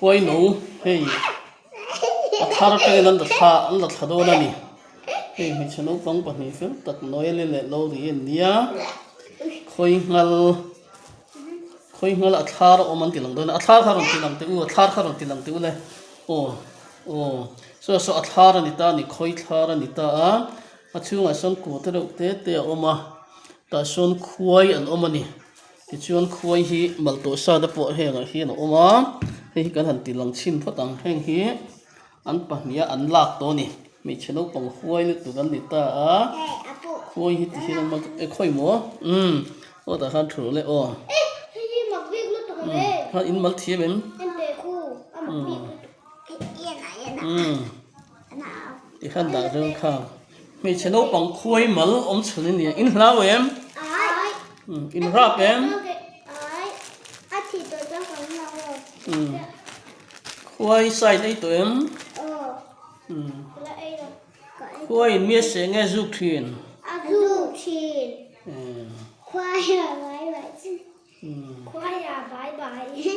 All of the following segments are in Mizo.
Khuai no hei a thar atangin an la thla an la thla dawn a ni. Hei hmeichhe naupang pahnih fel tak Noel-i leh Lori an nia. Khawi nghal khawi nghal a thlar a awm an ti lang dawn a, a thlar kha rawn ti lang teh u a thlar kha rawn ti lang teh u le aw aw saw saw a thlar a ni ta a ni khawi thlar a ni ta a a chhungah sawn kua te reuh te te a awm a tah sawn khuai an awm a ni. Tichuan khuai hi maltawh sa te pawh hengah hian a awm a, hei hi kan han ti lang chhin phawt ang, heng hi an pahniha an lak tawh a ni, hmeichhe naupang huai lutuk an ni ta a, khuai hi ti hian an mal e khawi maw umm aw tah khan thu le aw umm khan in mal thiam em umm umm tikhan dah zawng kha. Hmeichhe naupang khuai mal awm chhun a nia. In hlau em? In rap em? Khuai sign ei tawh em? Khuai in mi a seh nge zuk thin?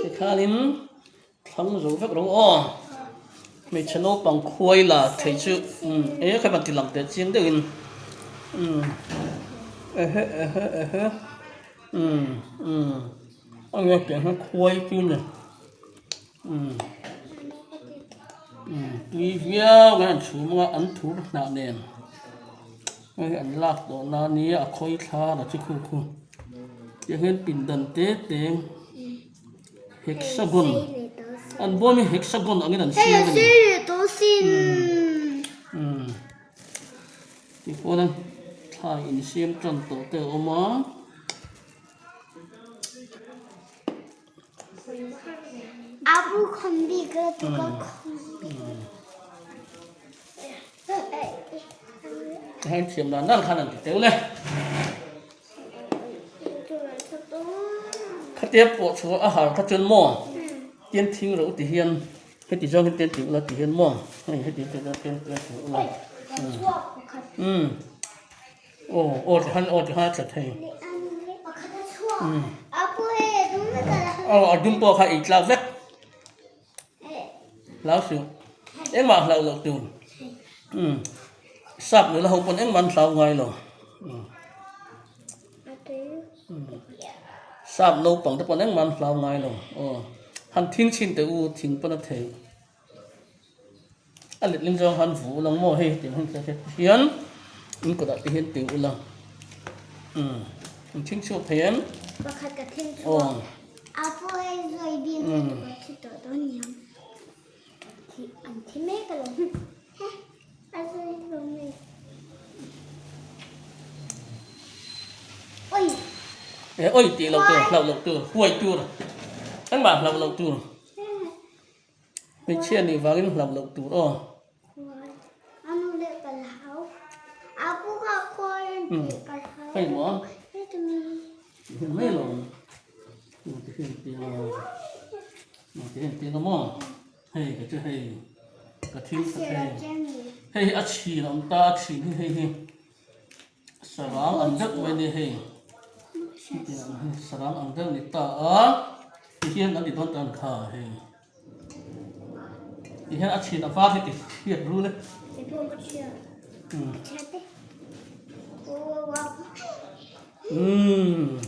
Tikhanin Thlang zo vek rawh aw. Hmeichhe naupang khuai la thei chu umm e kha ban ti lang teh chiang deuhin umm ehe ehe ehe umm umm a nge pian hian khuai chu ni umm umm tui viau mai an chhum anga an thur hnah nen hei an lak tawh na nia a khawi thla la chu khu khu tiang hian pindan te te. Hexagon an bawm hi hexagon angin an siam a ni umm tichuan a thlai insiam tan tawh te a awm a. Heng thiam dan dan khan an ti teuh le. Khatia pawh chhuah a har kha chuan maw tian thing reuh ti hian heti zawng hian tian ti ula ti hian maw hei heti te chuan tian tian ti ula umm aw aw ti khan aw ti khan a tla thei umm aw a dum pawh kha ei tlak vek. Hlau suh. Engmah hlau loh tur. Umm. Sap nula ho pawn engmah an hlau ngai lo. Umm. Sap naupang te pawn engmah an hlau ngai lo. Aw. Han thing chhin teh u thing pawn a thei. A letling zawng han vu ula maw hei hetiang heng te hian in kawtah te hian tih ula. Umm. In thing chhuak thei em? Pakhat ka thing chhuak. A pu hei zawi bik lutuk a thi tawh dawn niang. Thi an thi mek alawm. He a zawi hlawm mai. Oi. E oi tih loh tur, hlauh loh tur, huai tur. Engmah hlauh loh tur. Hmeichhia nih vangin hlauh loh tur aw. Hei maw ti hian mai lo ti hian ti a ti hian ti a maw hei ka chu hei ka thil kha hei hei hi a chhin a awm ta a chhin hi hei hi sarang ang deuh mai a ni hei hetiang hi sarang ang deuh a ni ta a ti hian an ti dawn ta a ni kha hei. Ti hian a chhin a var hi ti hriat rul e. Umm.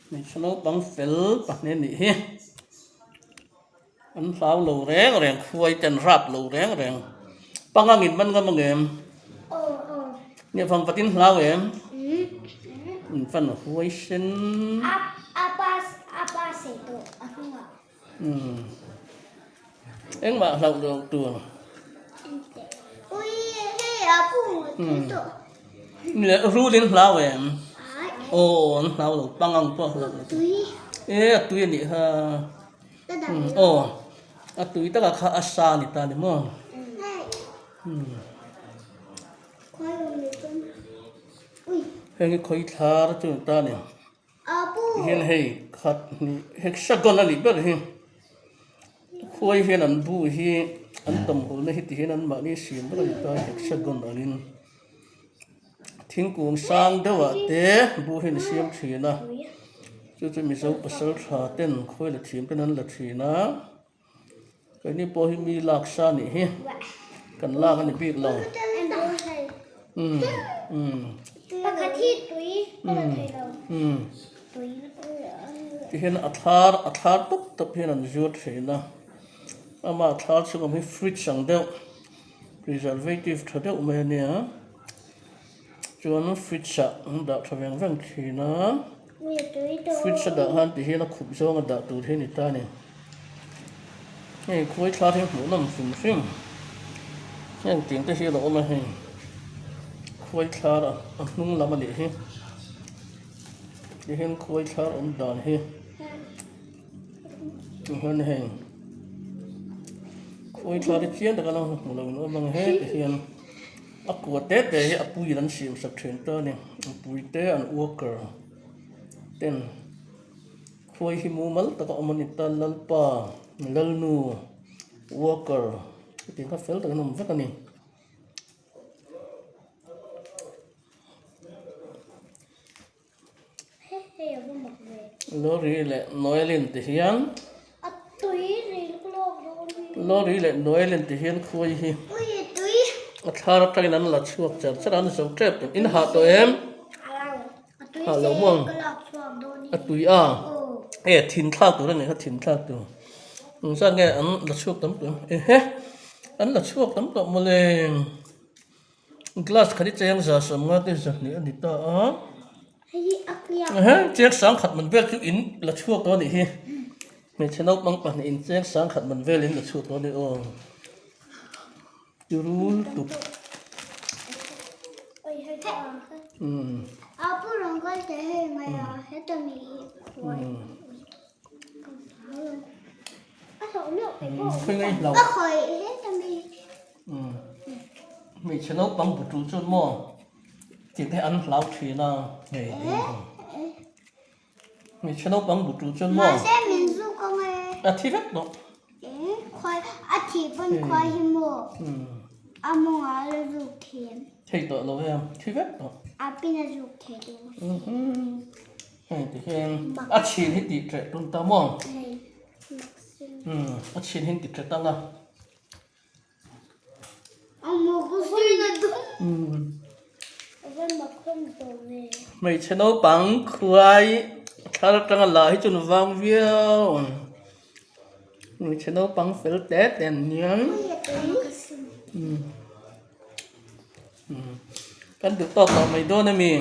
Hmeichhe naupang fel pahnih a nih hi. An hlau lo reng reng khuai te an rap lo reng reng. Pangang in man ngam ang em? Nia vang vatin hlau em? In fan a huai sen. Engmah hlauh loh tur. Rul in hlau em? Aw an hlau lo pangang pawh a hlau lo. E a tui a nih kha. Aw a tui taka kha a sa a ni ta ni maw? Heng hi khawi thlar chu a ni ta a ni. Tihian hei khat hnih hexagon a nih ber hi khuai hian an bu hi an tawmhulna hi tihian anmahni siam ber a ni ta hexagon angin. Thingkung sang deuhah te bu hi an siam thin a, chu chu Mizo pasal tha ten khawi la thiam ten an la thin a, keini pawh hi mi lak sa nih hi kan lak a ni bik lo. Umm umm. Umm tihian a thlar a thlar tawp tawp hian an zuar thin a, amah thlar chhung awm hi fridge ang deuh. Preservative tha deuh mai a nia chuan fridge ah an dah tha veng veng thin a fridge a dah khan ti hian a khup zawng a dah tur hi a ni ta a ni hei khuai thlar hi hmuh nawm hrim hrim heng tiang te hi a lo awm a hei khuai thlar a hnung lam a nih hi ti hian khuai thlar awm dan hi. Tihian hei khawi thla te chiang taka lang hmu lo in awm ang he tihian a kua te te hi a puiin an siam sak thin ta a ni a pui te an worker ten khawi hi mumal taka awm a ni ta lalpa lalnu worker hetiang kha fel takin a awm vek a ni. Lorry leh Noelin ti hian Lorry leh Noelin ti hian khuai hi a thlar atangin an la chhuak char char a an zo tep tawh in hah tawh em hah lo maw a tui a e thin thlak tur a nih kha thin thlak tur engzat nge an la chhuak tam tawh ehe an la chhuak tam tawh mawle. Glass khat hi cheng za sawmnga te zahnih a ni ta a ehe cheng sang khat man vel chu in la chhuak tawh a nih hi hmeichhe naupang pahnih in cheng sang khat man vel in la chhuak tawh a ni aw tirul tuk umm. Hmeichhe naupang bu tul chuan maw tih te an hlau thin a hei hmeichhe naupang bu tul chuan maw a thi vek tawh thei tawh lo em thi vek tawh hei ti hian a chhin hi tih ṭeh tum ta maw a chhin hi ti ṭeh tang a. Hmeichhe naupang khuai thlar atanga la hi chuan vang viau ang hmeichhe naupang fel te te an nia kan duh tawk loh mai dawn a mi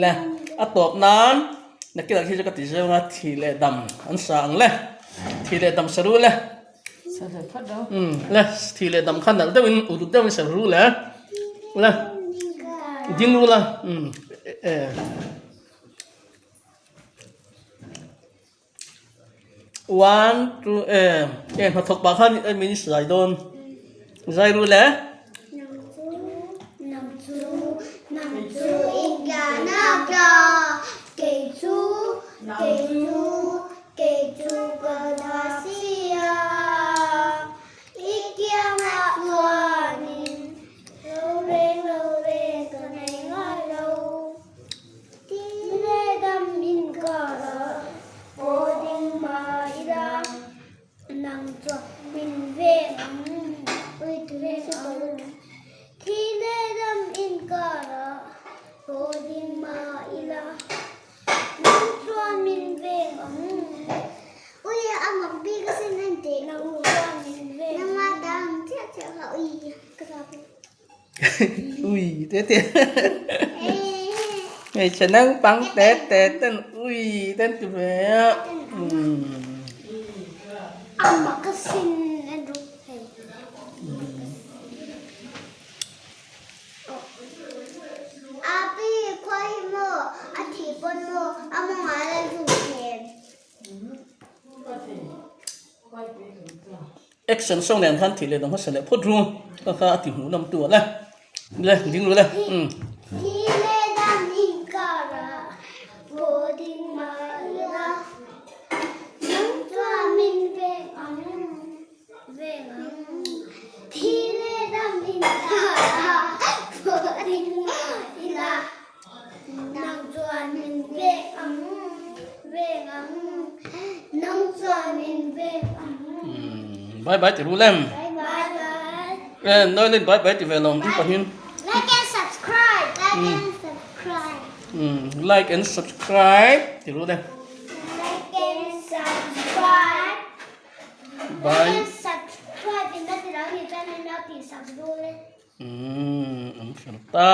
le a tawp nan nakinah khi chu ka ti zeuh a thi leh dam an sa ang le thi leh dam sa ru le. Le thi leh dam kha nalh deuhin uluk deuhin ser ru le le ding ru la one two e e hnathawk pah khan min zai dawn zai ru le. Kei chu ka na si a, i kiangah chuanin lo reng lo reng ka nei ngai lo. Ti leh dam inkarah pawh ding mah ila, nang chuan min veng ang, veng ang. Thi leh dam inkarah pawh ding mah ila. Nang chuan min veng ang. Ui a mak bik a sin en teh. Nang chuan min veng. Nang a dang chiah chiah kha ui ka zak. Ui te te. Hmeichhe naupang te te ten ui ten ti ve a. A mak a sin en rawh hei. A pi khua hi maw a thih pawn maw a mawngah la zuk hmel. Action song nen khan thih leh dang hmasa leh phawt ru kha kha a ti hmuh lam tu ah le le ding ru le umm. Thi leh dam inkarah pawh ding mah ila nang chuan min veng ang. Veng ang thi leh dam in ta a pawh ding mai. Bye bye ti ru lem. Bye bye. E Noelin bye bye ti ve lo in pahnin. Like and subscribe. Like and subscribe. Like and subscribe ti ru lem. Like and subscribe. Bye. Like and subscribe in la ti lo ni chuan in lo tih sak ru le. Umm an fel ta.